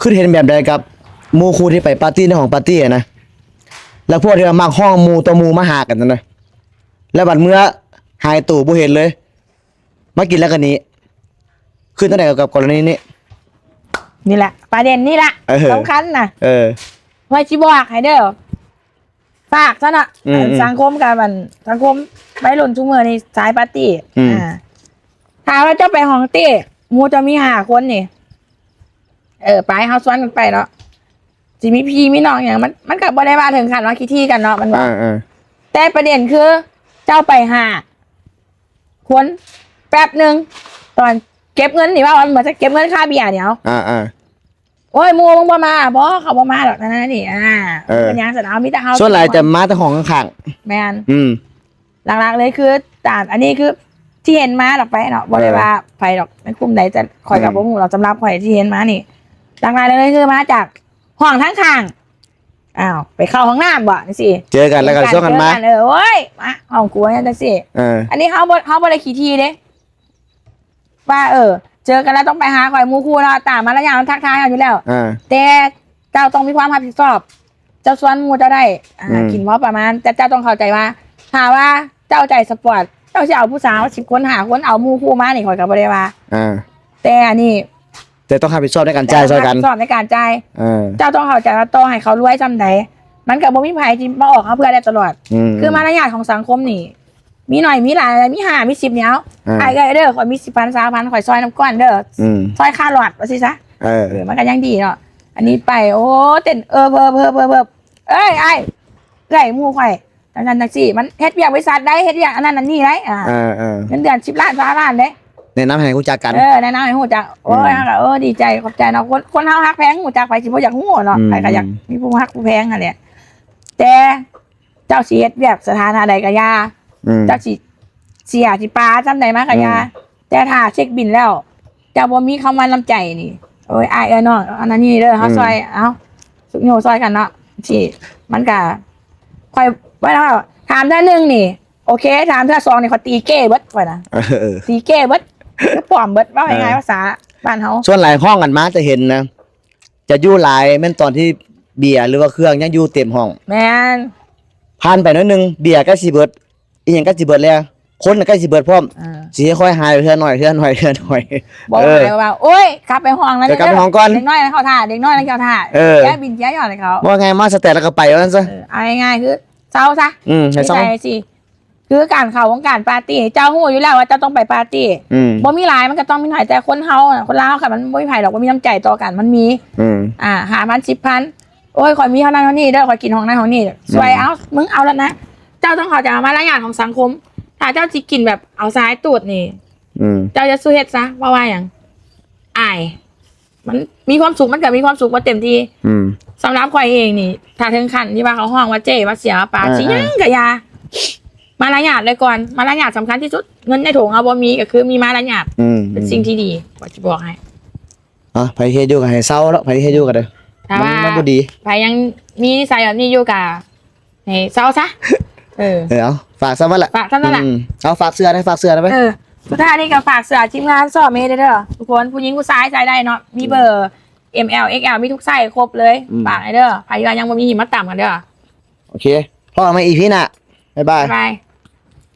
ຄິດເຫັນແບບໃດກັບໝູ່ຄູ່ທີ່ໄປປາຕີ້ໃນຫ້ອງປາຕີ້ຫັ້ນນະ? ແລ້ວພວກທີ່ວ່າມັກຮ້ອງໝູ່ຕໍ່ໝູ່ມາຫາກັນຫັ້ນນະ ແລ້ວບັດເມືອຫາຍໂຕບໍ່ເຫັນເລີຍ ມາກິນແລ້ວກໍໜີ ຄິດຈັ່ງໃດກັບກໍລະນີນີ້? ນີ້ແຫຼະ ປະເດັນນີ້ແຫຼະ ເອີ ສຳຄັນນະ ເອີ ຂ້ອຍຊິບອກໃຫ້ເດີ ຝາກຊະເນາະ ອືມ ອັນ ອືມ ສັງຄົມກັບອັນ ສັງຄົມໄວລຸ້ນຊຸມື້ນີ້ສາຍປາຕີ້ ອືມ ອ່າ ຖ້າວ່າເຈົ້າໄປຫ້ອງເຕ້ ໝູ່ເຈົ້າມີຫ້າຄົນນີ້ ເອີ ໄປ ເຮົາຊວນກັນໄປເນາະ ຊິມີພີ່ມີນ້ອງຫຍັງ ມັນ ມັນກໍບໍ່ໄດ້ວ່າເຖິງຂັ້ນວ່າຂີ້ຖີ່ກັນເນາະ ມັນບໍ່ ອ່າ ແຕ່ປະເດັນຄືເຈົ້າໄປຫ້າຄົນ ແປັບໜຶ່ງ ຕອນເກັບເງິນນີ້ ເວົ້າວ່າເໝືອນຈະເກັບເງິນຄ່າເບຍນີ້ ເອົາ ອ່າໆ ໂອ້ຍ ໝູ່ມຶງບໍ່ມາ ບໍ່ ເຂົາບໍ່ມາດອກ ນັ້ນໆ ນີ້ ອ່າ ເອີ ເປັນຫຍັງຊັ້ນ ເອົາ ມີແຕ່ເຮົາ ສ່ວນຫຼາຍຈະມາແຕ່ຫ້ອງຂ້າງໆ ແມ່ນ ອືມ ຫຼັກໆເລີຍຄືຕາມ ອັນນີ້ຄືທີ່ເຫັນມາດອກໄປເນາະ ບໍ່ໄດ້ ເອີ ວ່າໃຜດອກ ໃນກຸ່ມໃດ ແຕ່ຂ້ອຍກໍ ອືມ ບໍ່ຮູ້ດອກ ສຳລັບຂ້ອຍທີ່ເຫັນມານີ້ ຫຼັກໆເລີຍຄືມາຈາກຫ້ອງທາງຂ້າງ ອ້າວ ໄປເຂົ້າຫ້ອງນ້ຳບໍ່ ຈັ່ງຊີ້ ເຈີກັນແລ້ວກໍຊວນກັນມາ ເຈີກັນ ເອີ ໂອ້ຍ ມາຫ້ອງກູ ຈັ່ງຊີ້ ເອີ ອັນນີ້ເຮົາບໍ່ ເຮົາບໍ່ໄດ້ຂີ້ຖີ່ເດ້ ວ່າ ເອີ ເຈີກັນແລ້ວຕ້ອງໄປຫາຂ້ອຍ ໝູ່ຄູ່ເນາະ ຕາມມາລະຍາດມັນທັກທາຍເຮົາຢູ່ແລ້ວ ອ່າ ແຕ່ເຈົ້າຕ້ອງມີຄວາມຮັບຜິດຊອບ ເຈົ້າຊວນໝູ່ເຈົ້າໄດ້ ອ່າ ອືມ ກິນພໍປະມານ ແຕ່ເຈົ້າຕ້ອງເຂົ້າໃຈວ່າ ຖ້າວ່າເຈົ້າໃຈສະປອດ ເຈົ້າຊິເອົາຜູ້ສາວສິບຄົນ ຫ້າຄົນ ເອົາໝູ່ຄູ່ມານີ້ ຂ້ອຍກໍບໍ່ໄດ້ວ່າ ອ່າ ແຕ່ອັນນີ້ ແຕ່ຕ້ອງຮັບຜິດຊອບໃນການຈ່າຍຊ່ອຍກັນ ແຕ່ຕ້ອງຮັບຜິດຊອບໃນການຈ່າຍ ເອີ ເຈົ້າຕ້ອງເຂົ້າໃຈວ່າຕໍ່ໃຫ້ເຂົາລວຍສ່ຳໃດ ມັນກໍບໍ່ມີໃຜທີ່ມາອອກເຮົາເພື່ອໄດ້ຕະຫຼອດ ອືມ ຄືມາລະຍາດຂອງສັງຄົມນີ້ ມີໜ້ອຍມີຫຼາຍ ມີຫ້າມີສິບແນວ ອ່າ ອ້າຍເອີຍເດີ ຂ້ອຍມີສິບພັນ ຊາວພັນ ຂ້ອຍຊ່ອຍນຳກ່ອນເດີ ອືມ ຊ່ອຍຄ່າຫຼອດວ່າຊີ້ຊະ ເອີ ເອີ ມັນກໍຍັງດີເນາະ ອັນນີ້ໄປ ໂອ້ ເຕັ້ນ ເອີ ເພີບ ເພີບ ເພີບ ເອີຍ ອ້າຍ ເອື້ອຍ ໝູ່ຂ້ອຍ ຈັ່ງຊັ້ນຈັ່ງຊີ້ ມັນເຮັດວຽກບໍລິສັດໃດ ເຮັດວຽກອັນນັ້ນອັນນີ້ໃດ ອ່າ ເອີ ເອີ ເງິນເດືອນສິບລ້ານ ຊາວລ້ານເດ້ ແນະນຳໃຫ້ຮູ້ຈັກກັນ ເອີ ແນະນຳໃຫ້ຮູ້ຈັກ ໂອ້ຍ ອືມ ເຮົາກໍ ເອີ ດີໃຈ ຂອບໃຈເນາະ ຄົນ ຄົນເຮົາຮັກແພງ ຮູ້ຈັກ ໃຜຊິບໍ່ຢາກຮູ້ເນາະ ອືມ ໃຜກໍຢາກ ອືມ ມີຜູ້ຮັກຜູ້ແພງຫັ້ນແຫຼະ ແຕ່ ເຈົ້າຊິເຮັດວຽກສະຖານະໃດກໍຢ່າ ອືມ ເຈົ້າຊິເສຍຊິປາສ່ຳໃດມາກໍຢ່າ ອືມ ແຕ່ຖ້າເຊັກບິນແລ້ວ ເຈົ້າບໍ່ມີຄຳວ່ານ້ຳໃຈນີ້ ໂອ້ຍ ອ້າຍເອີຍນ້ອງ ອັນນັ້ນນີ້ເດີ ເຮົາ ອືມ ຊ່ອຍ ເອົາ ຊຸກຍູ້ຊ່ອຍກັນເນາະ ຊິ ມັນກະ ຂ້ອຍ ວ່າ ຖາມເທື່ອໜຶ່ງນີ້ ໂອເຄ ຖາມເທື່ອສອງນີ້ ຂ້ອຍຕີເກ້ເບິດ ຂ້ອຍນະ ເອີ ຕີເກ້ເບິດ ຄືປ້ອມເບິດ ເວົ້າງ່າຍໆ ເອີ ພາສາບ້ານເຮົາ ສ່ວນຫຼາຍຮ້ອງກັນມາຈະເຫັນນະ ຈະຢູ່ຫຼາຍແມ່ນຕອນທີ່ເບຍ ຫຼືວ່າເຄື່ອງຍັງຢູ່ເຕັມຫ້ອງ ແມ່ນ ຜ່ານໄປໜ້ອຍໜຶ່ງ ເບຍໃກ້ຊິເບິດ ອີ່ຫຍັງໃກ້ຊິເບິດແລ້ວ ຄົນໃກ້ຊິເບິດພ້ອມ ເອີ ຊິຄ່ອຍຫາຍໄປເທື່ອໜ້ອຍ ເທື່ອໜ້ອຍ ເທື່ອໜ້ອຍ ບໍ່ ເອີ ຫາຍວ່າ ໂອ້ຍ ກັບໄປຫ້ອງແລ້ວ ເດີ ກັບໄປຫ້ອງກ່ອນ ເດັກນ້ອຍເຂົາຖ້າ ເດັກນ້ອຍເຂົາຖ້າ ເອີ ແກບິນແກຫຍໍ້ໃຫ້ເຂົາ ເວົ້າງ່າຍມາສະແຕນແລ້ວກໍໄປວ່າຊັ້ນຊະ ເອີ ເອົາງ່າຍໆຄືເຊົາຊະ ອືມ ໃຫ້ເຊົາ ນິໄສຊິ ຄືການເຂົ້າວົງການປາຕີ້ ເຈົ້າຮູ້ຢູ່ແລ້ວວ່າເຈົ້າຕ້ອງໄປປາຕີ້ ອືມ ບໍ່ມີຫຼາຍ ມັນກໍຕ້ອງມີໜ້ອຍ ແຕ່ຄົນເຮົາ ຄົນລາວ ຄັນມັນບໍ່ມີໃຜດອກ ບໍ່ມີນ້ຳໃຈຕໍ່ກັນ ມັນມີ ອືມ ອ່າ ຫ້າພັນ ສິບພັນ ໂອ້ຍ ຂ້ອຍມີເທົ່ານັ້ນເທົ່ານີ້ເດີ ຂ້ອຍກິນຫ້ອງນັ້ນຫ້ອງນີ້ ອືມ ຊ່ວຍເອົາ ມຶງເອົາແລ້ວນະ ເຈົ້າຕ້ອງເຂົ້າໃຈວ່າມາລະຍາດຂອງສັງຄົມ ຖ້າເຈົ້າຊິກິນແບບເອົາສາຍຕູດນີ້ ອືມ ເຈົ້າຢ່າສູ່ເຮັດຊະ ເພາະວ່າຫຍັງ ອາຍ ມັນມີຄວາມສຸກ ມັນກໍມີຄວາມສຸກບໍ່ເຕັມທີ່ ອືມ ສຳລັບຂ້ອຍເອງນີ້ ຖ້າເຖິງຂັ້ນທີ່ວ່າເຂົາຮ້ອງວ່າເຈ້ ວ່າເສຍ ວ່າປາ ອ່າ ຊິຫຍັງ ອ່າ ກໍຢ່າ ມາລະຍາດໄວ້ກ່ອນ ມາລະຍາດສຳຄັນທີ່ສຸດ ເງິນໃນຖົງເຮົາບໍ່ມີ ກໍຄືມີມາລະຍາດ ອືມ ເປັນສິ່ງທີ່ດີ ຂ້ອຍຊິບອກໃຫ້ ອ່ະ ໃຜເຮັດຢູ່ກໍໃຫ້ເຊົາເນາະ ໃຜເຮັດຢູ່ກໍເດີ ຖ້າວ່າມັນ ມັນບໍ່ດີ ໃຜຍັງມີນິໄສແບບນີ້ຢູ່ກໍ ໃຫ້ເຊົາຊະ ເອີ ເອີ ເອົາ ຝາກສ່ຳນັ້ນແຫຼະ ຝາກສ່ຳນັ້ນແຫຼະ ອືມ ເອົາ ຝາກເສື້ອນະ ຝາກເສື້ອນະໄປ ເອີ ສຸດທ້າຍນີ້ກໍຝາກເສື້ອທີມງານຊອບເມເດີ ທຸກຄົນ ຜູ້ຍິງຜູ້ຊາຍໃສ່ໄດ້ເນາະ ມີເບີ ອືມ ເອັມແອລ ເອັກແອລ ມີທຸກໄຊສ໌ ຄົບເລີຍ ອືມ ຝາກໃຫ້ເດີ ໃຜວ່າຍັງບໍ່ມີ ມາຕາມກັນເດີ ໂອເຄ ພໍ້ກັນໃໝ່ ອີພີ ໜ້າ ບາຍບາຍ ບາຍບາຍ.